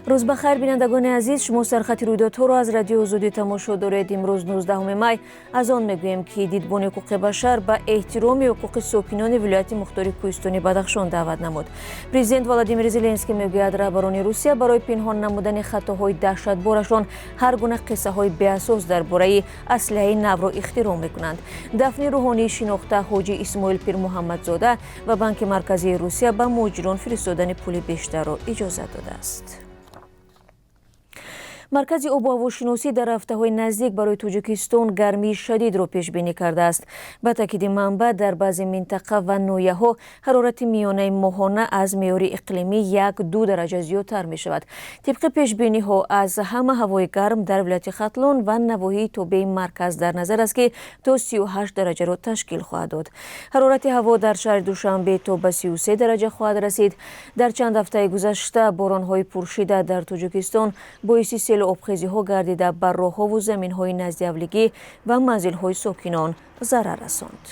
Рӯз ба хайр, бинандагони азиз. Шумо сархати рӯйдодҳоро аз Радиои Озодӣ тамошо доред. Имрӯз, 19 май, аз он мегӯем, ки Дидбони ҳуқуқи башар ба эҳтироми ҳуқуқи сокинони вилояти мухтори кӯҳистони Бадахшон даъват намуд. Президент Владимир Зеленский мегӯяд, раҳбарони Русия барои пинҳон намудани хатоҳои даҳшатборашон ҳар гуна қиссаҳои беасос дар бораи аслиҳаи навро ихтироъ мекунанд. Дафни рӯҳонии шинохта Ҳоҷи Исмоил Пирмуҳаммадзода ва Банки Марказии Русия ба муҳоҷирон фиристодани пули бештарро иҷозат додааст. Маркази обу ҳавошиносӣ дар ҳафтаҳои наздик барои Тоҷикистон гармии шадидро пешбинӣ кардааст. Ба таъкиди манбаъ, дар баъзе минтақа ва ноҳияҳо ҳарорати миёнаи моҳона аз меъёри иқлимӣ 1-2 дараҷа зиёдтар мешавад. Тибқи пешбиниҳо, аз ҳама ҳавои гарм дар вилояти Хатлон ва навоҳии тобеи марказ дар назар аст, ки то 38 дараҷаро ташкил хоҳад дод. Ҳарорати ҳаво дар шаҳри Душанбе то ба 33 дараҷа хоҳад расид. Дар чанд ҳафтаи гузашта боронҳои пуршиддат дар Тоҷикистон боиси селу обхезиҳо гардида, ба роҳҳову заминҳои наздиҳавлигӣ ва манзилҳои сокинон зарар расонд.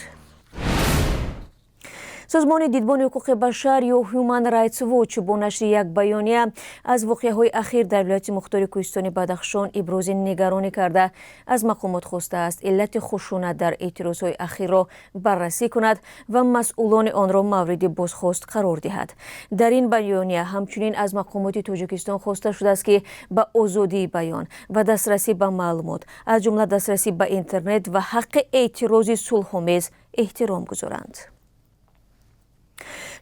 Созмони Дидбони ҳуқуқи башар ё Human Rights Watch бо нашри як баёния аз воқеаҳои ахир дар вилояти мухтори кӯҳистони Бадахшон ибрози нигаронӣ карда, аз мақомот хостааст, иллати хушунат дар эътирозҳои ахирро баррасӣ кунад ва масъулони онро мавриди бозхост қарор диҳад. Дар ин баёния ҳамчунин аз мақомоти Тоҷикистон хоста шудааст, ки ба озодии баён ва дастрасӣ ба маълумот, аз ҷумла дастрасӣ ба интернет ва ҳаққи эътирози сулҳомез эҳтиром гузоранд.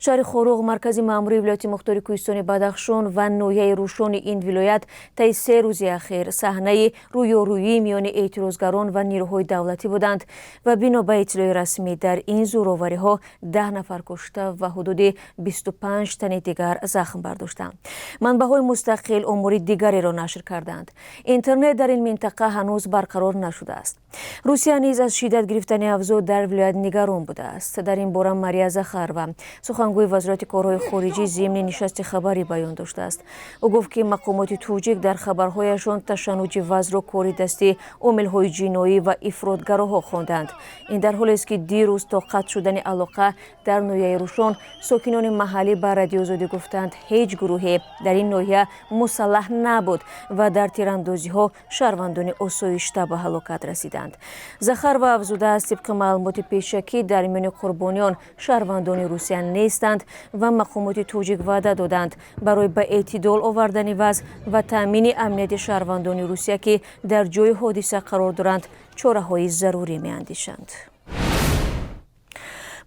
Шаҳри Хоруғ, маркази маъмурии вилояти мухтори кӯҳистони Бадахшон, ва ноҳияи Рӯшони ин вилоят таи 3 рӯзи ахир саҳнаи рӯёрӯӣ миёни эътирозгарон ва нирӯҳои давлатӣ буданд ва бино ба иттилои расмӣ, дар ин зӯровариҳо 10 нафар кушта ва ҳудуди 25 тани дигар захм бардоштанд. Манбаъҳои мустақил омори дигареро нашр карданд. Интернет дар ин минтақа ҳанӯз барқарор нашудааст. Русия низ аз шиддат гирифтани авзоъ дар вилоят нигарон будааст. Дар ин бора Мария Захарова, сухангӯи Вазорати корҳои хориҷӣ, зимни нишасти хабарӣ баён доштааст. Ӯ гуфт, ки мақомоти тоҷик дар хабарҳояшон ташаннуҷи вазъро кори дасти омилҳои ҷиноӣ ва ифротгароҳо хонданд. Ин дар ҳолест, ки дирӯз то қатъ шудани алоқа дар ноҳияи Рӯшон сокинони маҳаллӣ ба Радиои Озодӣ гуфтанд, ҳеҷ гурӯҳе дар ин ноҳия мусаллаҳ набуд ва дар тирандозиҳо шаҳрвандони осоишта ба ҳалокат расиданд. Захарова афзудааст, тибқи маълумоти пешакӣ, дар миёни қурбониён шаҳрвандони Русия нестанд ва мақомоти тоҷик ваъда доданд, барои ба эътидол овардани вазъ ва таъмини амнияти шаҳрвандони Русия, ки дар ҷои ҳодиса қарор доранд, чораҳои зарурӣ меандешанд.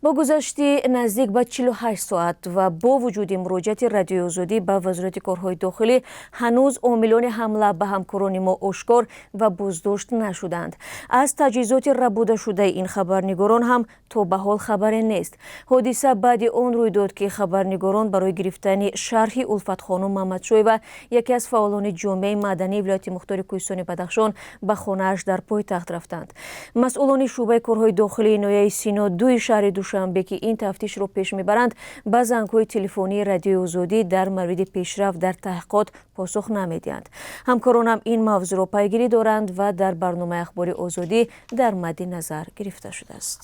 Бо гузашти наздик ба 48 соат ва бо вуҷуди муроҷиати Радиои Озодӣ ба Вазорати корҳои дохилӣ, ҳанӯз омилони ҳамла ба ҳамкорони мо ошкор ва боздошт нашуданд. Аз таҷҳизоти рабудашудаи ин хабарнигорон ҳам то ба ҳол хабаре нест. Ҳодиса баъди он рӯй дод, ки хабарнигорон барои гирифтани шарҳи Улфатхонум Маҳмадшоева, яке аз фаъолони ҷомеаи мадании вилояти мухтори кӯҳистони Бадахшон, ба хонааш дар пойтахт рафтанд. Масъулони шӯъбаи корҳои дохилии ноҳияи Сино дуи шаҳри Душанбе, ки ин тафтишро пеш мебаранд, ба зангҳои телефонии Радиои Озодӣ дар мавриди пешрафт дар таҳқиқот посух намедиҳанд. Ҳамкоронам ин мавзӯъро пайгирӣ доранд ва дар барномаи Ахбори Озодӣ дар мадди назар гирифта шудааст.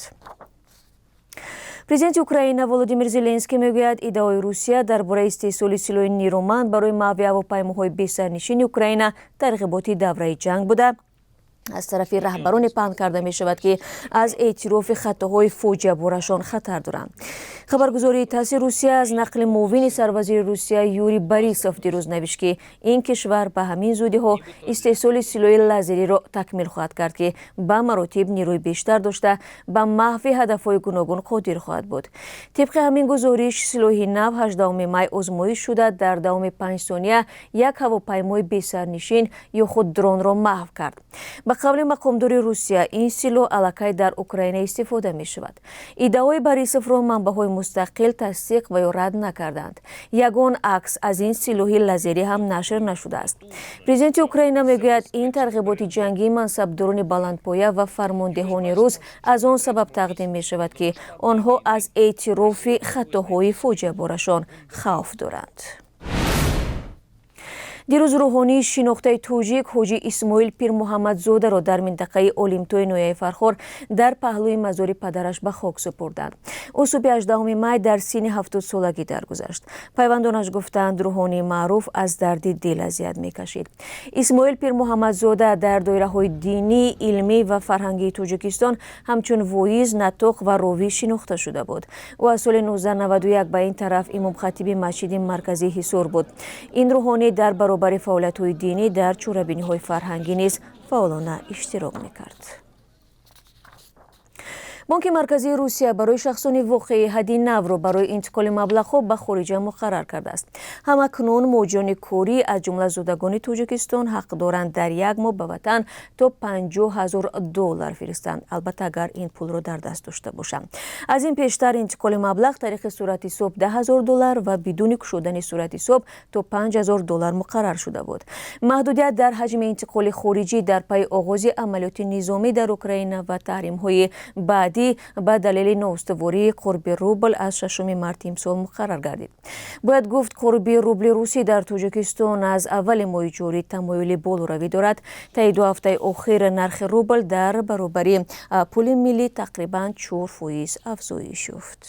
Президенти Украина Володимир Зеленский мегӯяд, иддаои Русия дар бораи истеҳсоли силоҳи нерӯманд барои маҳви ҳавопаймоҳои бесарнишини Украина тарғиботи давраи ҷанг буда, аз тарафи раҳбароне паҳн карда мешавад, ки аз эътирофи хатоҳои фоҷиаборашон хатар доранд. Хабаргузории ТАССи Русия аз нақли муовини сарвазири Русия Юрий Борисов дирӯз навишт, ки ин кишвар ба ҳамин зудиҳо истеҳсоли силоҳи лазериро такмил хоҳад кард, ки ба маротиб нерӯи бештар дошта, ба маҳви ҳадафҳои гуногун қодир хоҳад буд. Тибқи ҳамин гузориш, силоҳи нав 18 май озмоиш шуда, дар давоми 5 сония як ҳавопаймои бесарнишин ё худ дронро маҳв кард. Ба қавли мақомдори Русия, ин силоҳ аллакай дар Украина истифода мешавад. Иддаои Борисовро манбаъҳои мустақил тасдиқ ва ё рад накарданд. Ягон акс аз ин силоҳи лазерӣ ҳам нашр нашудааст. Президенти Украина мегӯяд, ин тарғиботи ҷангии мансабдорони баландпоя ва фармондеҳони рус аз он сабаб тақдим мешавад, ки онҳо аз эътирофи хатоҳои фоҷиаборашон хавф доранд. Дирӯз рӯҳонии шинохтаи тоҷик Ҳоҷи Исмоил Пирмуҳаммадзодаро дар минтақаи Олимтои ноҳияи Фархор дар паҳлӯи мазори падараш ба хок супурданд. Ӯ субҳи 18 май дар синни 70-солагӣ даргузашт. Пайвандонаш гуфтаанд, рӯҳонии маъруф аз дарди дил азият мекашид. Исмоил Пирмуҳаммадзода дар доираҳои динӣ, илмӣ ва фарҳангии Тоҷикистон ҳамчун воиз, наттоқ ва ровӣ шинохта шуда буд. Ӯ аз соли 1991 ба ин тараф имомхатиби масҷиди марказии Ҳисор буд. Ин рӯҳонӣ дар баробари фаъолиятҳои динӣ дар чорабиниҳои фарҳангӣ низ фаъолона иштирок мекард. Бонки марказии Русия барои шахсони воқеӣ ҳадди навро барои интиқоли маблағҳо ба хориҷа муқаррар кардааст. Ҳамакнун муҳоҷирони корӣ, аз ҷумла зодагони Тоҷикистон, ҳақ доранд дар як моҳ ба ватан то 50 000 доллар фиристанд, албатта, агар ин пулро дар даст дошта бошанд. Аз ин пештар интиқоли маблағ тариқи суратҳисоб 10 000 доллар ва бидуни кушодани суратҳисоб то 5000 доллар муқаррар шуда буд. Маҳдудият дар ҳаҷми интиқоли хориҷӣ дар пайи оғози амалиёти низомӣ дар Украина ва таҳримҳои баъдӣ ба далели ноустувории қурби рубл аз 6 марти имсол муқаррар гардид. Бояд гуфт, қурби рубли русӣ дар Тоҷикистон аз аввали моҳи ҷорӣ тамоюли болоравӣ дорад. Таи 2 ҳафтаи охир нархи рубл дар баробари пули миллӣ тақрибан 4% афзоиш ёфт.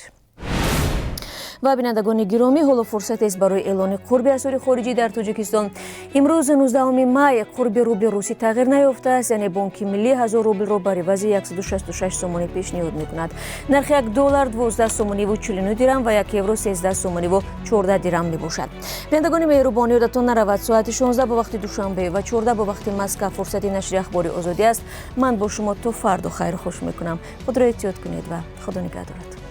Ва, бинандагони гиромӣ, ҳоло фурсатест барои эълони қурби асъори хориҷӣ дар Тоҷикистон. Имрӯз, 19 май, қурби рубли русӣ тағйир наёфтааст, яъне Бонки миллӣ 1000 рублро бар ивази 166 сомонӣ пешниҳод мекунад. Нархи 1 доллар 12 сомониву 49 дирам ва 1 евро 13 сомониву 14 дирам мебошад. Бинандагони меҳрубон, ёдатон наравад, соати 16 бо вақти Душанбе ва 14 бо вақти Москав фурсати нашри Ахбори Озодӣ аст. Ман бо шумо то фардо хайру хуш мекунам. Худро эҳтиёт кунед ва Худо нигаҳдорад.